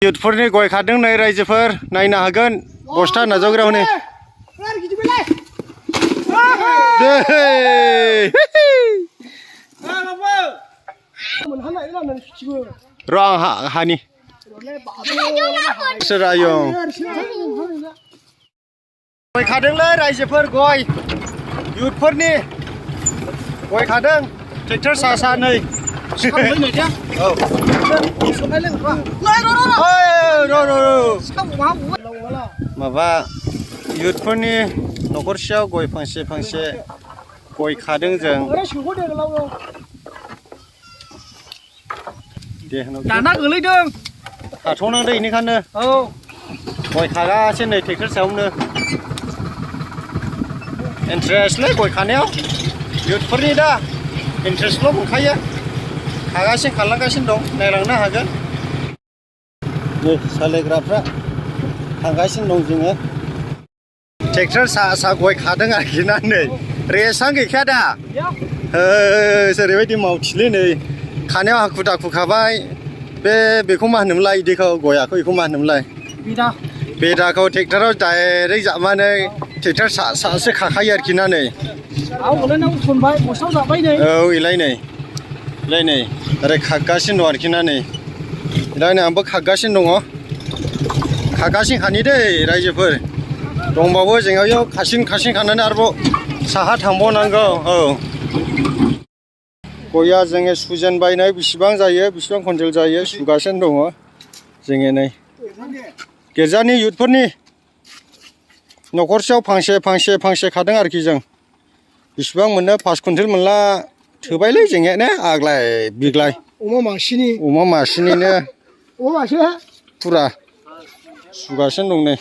युथफोरनि गय खादों नै रायजोफोर नायनो हागोन बस्था नाजावग्रा हनै र' आं हानि सोर आयं गय खादोंलै रायजोफोर गय युथफोरनि गय खादों ट्रेक्टर सा नै माबा युथफोरनि न'खरसेयाव गय फांसे गय खादों जों दाना गोलैदों खाथ'नांदों बेनिखायनो गय खागासिनो नै ट्रेक्टर सायावनो इन्ट्रेस्टलै गय खानायाव युथफोरनि दा इन्ट्रेस्टल' मोनखायो खागासिनो खालामगासिनो दं नायलांनो हागोन नै सालायग्राफ्रा थांगासिनो दं जोङो ट्रेक्टर सा गय खादों आरोखि ना नै रेसानो गैखाया दा ओरैबायदि मावथिलै नै खानायाव हाखु दाखु खाबाय बेखौ मा होनोमोनलाय इदिखौ गयाखौ बेखौ मा होनोमोनलाय बेदाखौ ट्रेक्टराव डाइरेक्ट जाबनानै ट्रेक्टर सासो खाखायो आरोखि ना नै औ इलाय नै ओरै खागासिनो दं आरोखि ना नै इलाय नै आंबो खागासिनो दङ खागासिनोखानि दै रायजोफोर दंबावो जोंहा बेयाव खासिन खानानै आरोबाव साहा थांबावनांगौ औ गया जोङो सुजेनबाय नै बेसेबां जायो बेसेबां कुइन्टेल जायो सुगासिनो दङ जोङो नै गिर्जानि युथफोरनि न'खरसेयाव फांसे खादों आरोखि जों बेसेबां मोनो 5 कुइन्टेल मोनला थोबायलै जोंनिया ने आग्लाय बिग्लाय अमा मासेनिनो फुरा सुगासिनो दं नै